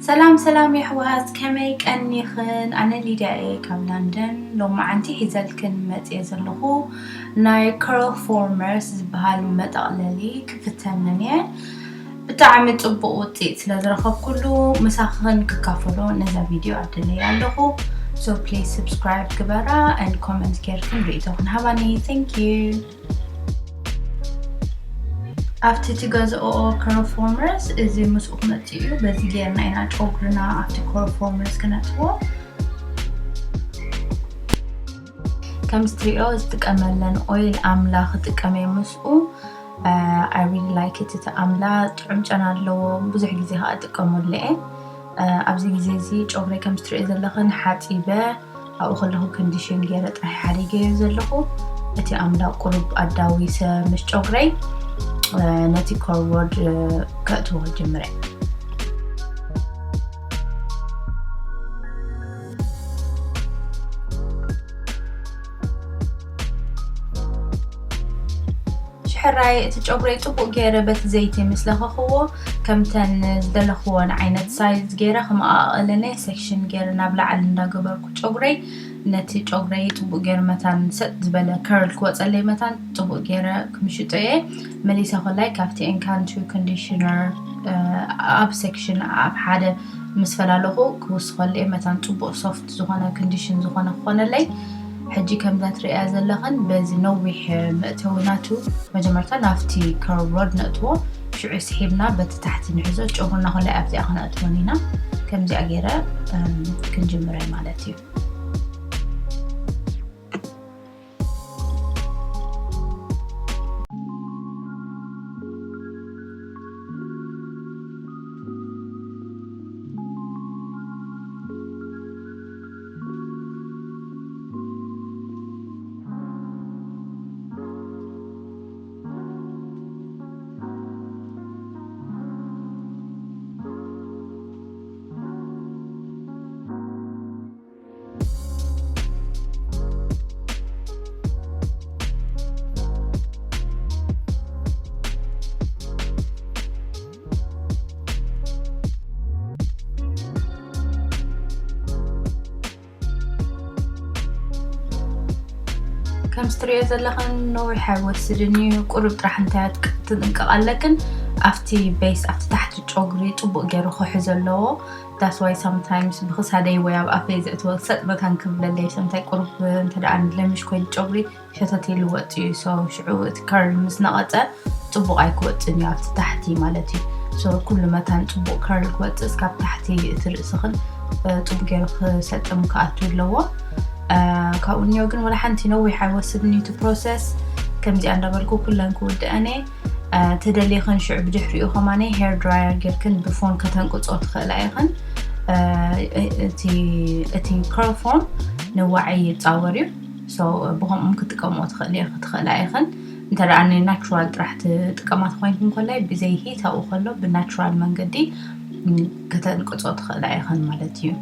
ሰላም ሰላም የሕዋት፣ ከመይ ቀኒኽን? ኣነ ሊድያ እየ ካብ ላንደን። ሎማዓንቲ ሒዘልክን መፅየ ዘለኹ ናይ ከርል ፎርመርስ ዝበሃል መጠቕለሊ ክፍተንን እየ። ብጣዕሚ ፅቡቕ ውፅኢት ስለ ዝረኸብኩሉ ምሳኽን ክካፈሎ ነዛ ቪድዮ ኣደለየ ኣለኹ። So please subscribe ግበራ and comment ጌርክን ርእይቶኽን ሃባኒ። Thank you። ኣብቲ ትገዝኦ ከርል ፎርመርስ እዚ ምስኡ ክመፅእ እዩ። በዚ ጌርና ኢና ጨጉርና ኣብቲ ከርል ፎርመርስ ክነጥቦ። ከምዚ ትሪኦ ዝጥቀመለን ኦይል ኣምላ ክጥቀም እየ ምስኡ። I really like it። እቲ ኣምላ ጥዑም ጨና ኣለዎ። ብዙሕ ግዜ ከዓ እጥቀመሉ እየ። ኣብዚ ግዜ እዚ ጨጉረይ ከምዚ ትሪኦ ዘለኽን ሓፂበ ኣብኡ ከለኹ ኮንዲሽን ገይረ ጥራሕ ሓዲገዮ ዘለኹ። እቲ ኣምላ ቁሩብ ኣዳዊሰ ምስ ጨጉረይ ነቲ ከርል ሮድ ከእትዎ ጀምረ። ሽሕራይ እቲ ጨጉረይ ጽቡቕ ገይረ በቲ ዘይቲ ምስ ለኸኽዎ፣ ከምተን ዝደለኽዎን ዓይነት ሳይዝ ገይረ ክመቓቐለለይ ሴክሽን ገይረ ናብ ላዕሊ እንዳገበርኩ ጨጉረይ ነቲ ጨጉረይ ጽቡቕ ገይረ መታን ሰጥ ዝበለ ከርል ክወጸለይ መታን ጽቡቕ ገይረ ክምሽጦ እየ። መሊሰ ኮላይ ካብቲ ኤንካንቱ ኮንዲሽነር ኣብ ሴክሽን ኣብ ሓደ ምስ ፈላለኹ ክውስኸሉ እየ መታን ጽቡቕ ሶፍት ዝኾነ ኮንዲሽን ዝኾነ ክኾነለይ። ሕጂ ከምዛ ትርእያ ዘለኽን በዚ ነዊሕ መእተዊ ናቱ መጀመርታ ናብቲ ከርል ሮድ ነእትዎ፣ ሽዑ ስሒብና በቲ ታሕቲ ንሕዞ፣ ጨጉርና ኮላይ ኣብዚኣ ክነእትወን ኢና። ከምዚኣ ገይረ ክንጅምረ ማለት እዩ። ከም ስትሪኦ ዘለኽን ነዊሕ ኣይወስድን እዩ። ቁሩብ ጥራሕ እንታይ ትጥንቀቕ ኣለክን፣ ኣብቲ ቤስ ኣብቲ ታሕቲ ጨጉሪ ጽቡቕ ገይሩ ክውሒ ዘለዎ። That's why sometimes ብክሳደይ ወይ ኣብ ኣፈይ ዘእትወ ሰጥ መታን ክብለለይ ሰምታይ ቁሩብ እንተ ደኣ ለምሽ ኮይኑ ጨጉሪ ሸተት ኢሉ ወጽእ እዩ። So ሽዑ እቲ ከርል ምስ ነቐጸ ጽቡቕ ኣይክወጽእን እዩ ኣብቲ ታሕቲ ማለት እዩ። So ኩሉ መታን ጽቡቕ ከርል ክወጽእ እስካብ ታሕቲ እቲ ርእስኽን ጽቡቕ ገይሩ ክሰጥም ክኣቱ ኣለዎ። ካብኡ እኒኦ ግን ወላ ሓንቲ ነዊሕ ኣይወስድን እዩ እቲ ፕሮሰስ። ከምዚኣ እንዳበልኩ ኩለን ክውድአን እየ። ተደሊኽን ሽዑ ብድሕሪኡ ከማነ ሄር ድራየር ጌርክን ብፎን ከተንቅጾ ትኽእላ ኢኽን። እቲ ከርል ፎም ንዋዒ ይጻወር እዩ። So ብኸምኡም ክትጥቀምኦ ትኽእሊ ትኽእላ ኢኽን። እንተ ደኣ ናይ ናቹራል ጥራሕ ትጥቀማ ተኾይንክን ኮላይ ብዘይ ሂት ኣብኡ ከሎ ብናቹራል መንገዲ ከተንቅጾ ትኽእላ ኢኽን ማለት እዩ።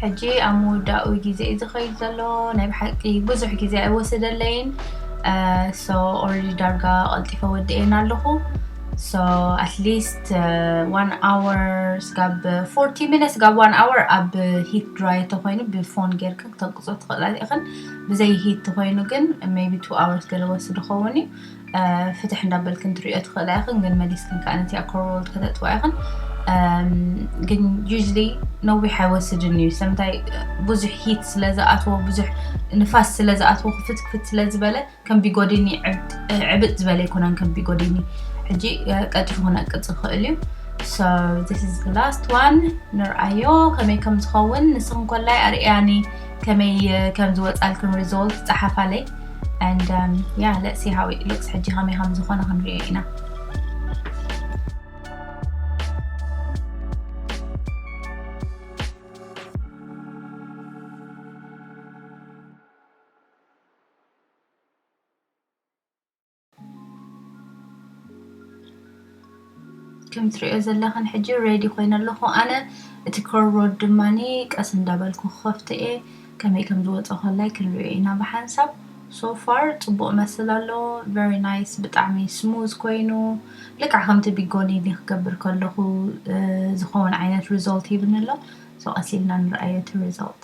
ሕጂ ኣብ ምውዳኡ ግዜ እዩ ዝኸይድ ዘሎ። ናይ ብሓቂ ብዙሕ ግዜ ኣይወሰደለይን። So already ዳርጋ ቀልጢፈ ወዲኤን ኣለኹ። So at least one hour ስጋብ forty minutes ስጋብ one hour ኣብ heat dry ተኾይኑ ብፎን ጌርክን ክተንቅጾ ትኽእላ ኢኽን። ብዘይ heat ተኾይኑ ግን maybe two hours ገለ ወስድ ኸውን እዩ። ፍትሕ እንዳበልክን ትሪኦ ትኽእላ ኢኽን፣ ግን መሊስክን ከዓ ነቲ ኣኮር ሮልድ ከተጥዋ ኢኽን። ግን usually ነዊሕ ኣይወስድን እዩ። ሰምታይ ብዙሕ heat ስለ ዝኣትዎ፣ ብዙሕ ንፋስ ስለ ዝኣትዎ፣ ክፍት ክፍት ስለ ዝበለ ከም ቢጎዲኒ ዕብጥ ዝበለ ኣይኮነን። ከም ቢጎዲኒ ሕጂ ቀልጢፉ ክነቅጽ ይኽእል እዩ። So this is the last one። ንርኣዮ ከመይ ከም ዝኸውን። ንስኽን ኮላይ ኣርእያኒ ከመይ ከም ዝወጻልክን result ጸሓፋለይ። And yeah, let's see how it looks. ሕጂ ከመይ ከም ዝኾነ ክንሪኦ ኢና። ከም ትሪኦ ዘለኽን ሕጂ ready ኮይነ ኣለኹ ኣነ። እቲ ኮር ሮድ ድማኒ ቀስ እንዳበልኩ ክኸፍት እየ። ከመይ ከም ዝወፀ ኮላይ ክንሪኦ ኢና ብሓንሳብ። So far ፅቡቕ መስል ኣሎ። Very nice፣ ብጣዕሚ smooth ኮይኑ፣ ልክዕ ከምቲ ቢጎሊኒ ክገብር ከለኹ ዝኸውን ዓይነት result ሂብኒ ኣሎ። So ቀስ ኢልና ንርኣዮ እቲ result።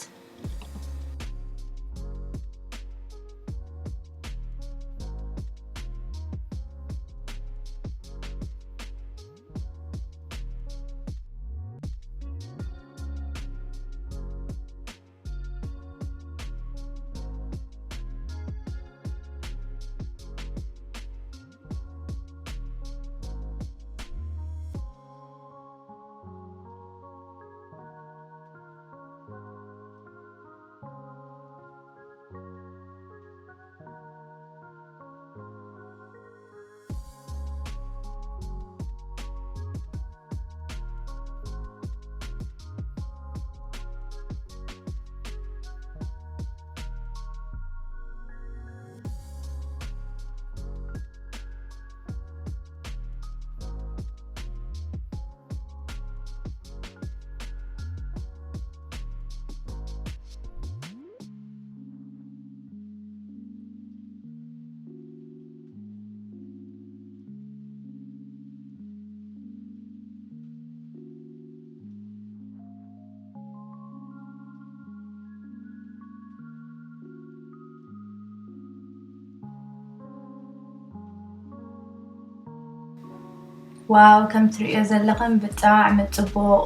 ዋው፣ ከም ትርእዮ ዘለኽን ብጣዕሚ ጽቡቕ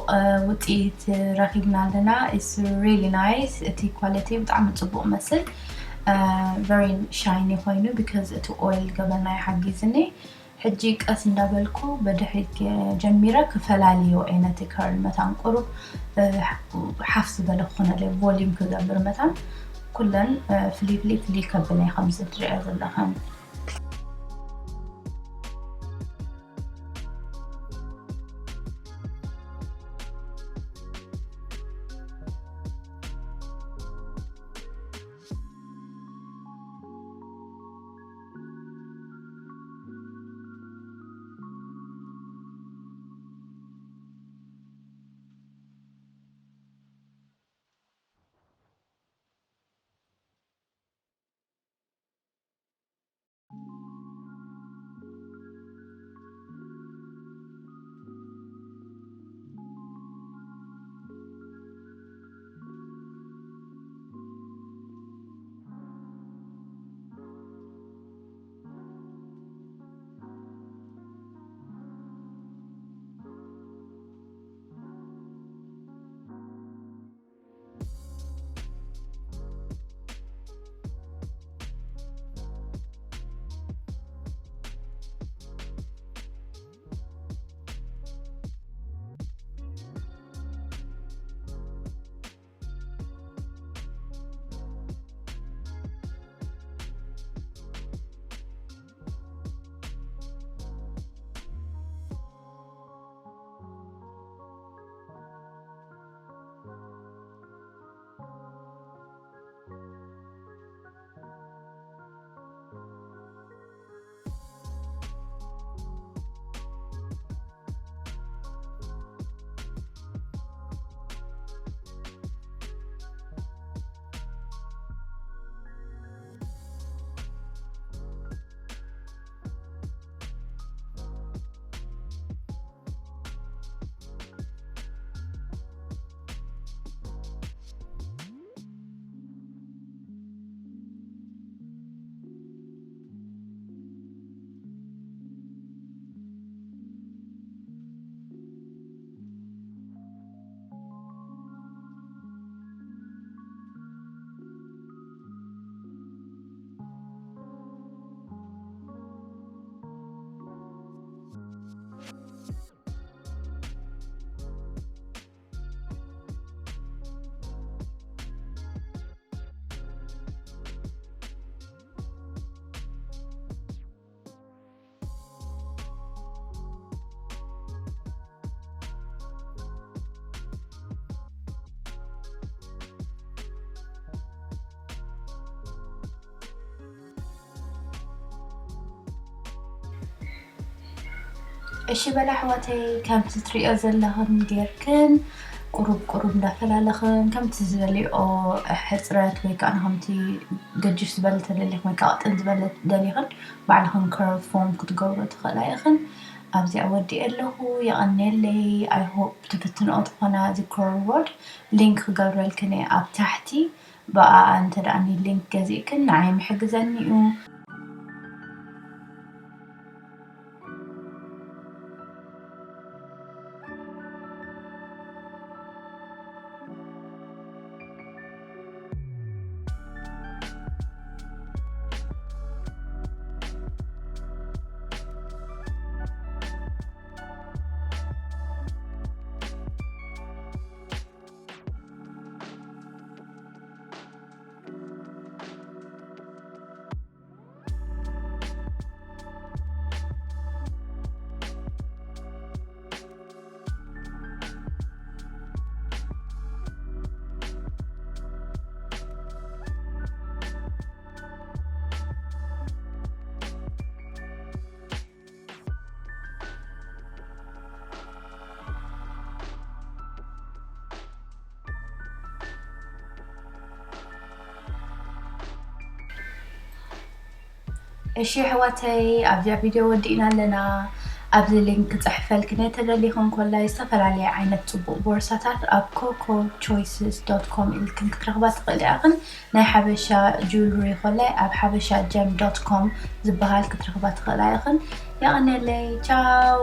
ውጽኢት ረኺብና ኣለና። It's really nice። እቲ ኳሊቲ ብጣዕሚ ጽቡቕ መስል። Very shiny ኮይኑ because እቲ ኦይል ገበና ይሓጊዝኒ። ሕጂ ቀስ እንዳበልኩ በድሕሪት ጀሚረ ክፈላልዮ እየ ነቲ ከርል መታን ቁሩብ ሓፍ ዝበለ ክኾነለይ ቮሊዩም ክገብር መታን ኩለን ፍሊ ፍሊ ፍሊ ከብለ ከምዚ ትሪኦ ዘለኽን። እሺ በላ ኣሕዋተይ፣ ከምቲ ትሪኦ ዘለኽን ጌርክን ቁሩብ ቁሩብ እንዳፈላለኽን ከምቲ ዝበልኦ ሕፅረት ወይ ከዓ ከምቲ ገጅፍ ዝበለ ተደሊኽን ወይ ከዓ ቅጥን ዝበለ ደሊኽን ባዕልኽን curl form ክትገብሮ ትኽእላ ኢኽን። ኣብዚኣ ወዲኤ ኣለኹ። የቐንየለይ። I hope ትፍትንኦ ትኾና እዚ curl rod። ሊንክ ክገብረልክን እየ ኣብ ታሕቲ። ብኣ እንተ ደኣ ሊንክ ገዚእክን ንዓይ ምሕግዘኒ እዩ። እሺ ኣሕዋተይ፣ ኣብዚኣ ቪድዮ ወዲእና ኣለና። ኣብዚ ሊንክ ክፅሕፈልክን እየ፣ ተደሊኽን ኮላይ ዝተፈላለየ ዓይነት ፅቡቕ ቦርሳታት ኣብ coco choices dot com ኢልክን ክትረኽባ ትኽእል ኢኽን። ናይ ሓበሻ jewelry ኮላይ ኣብ ሓበሻ gem dot com ዝበሃል ክትረኽባ ትኽእላ ኢኽን። የቐንየለይ። ቻው።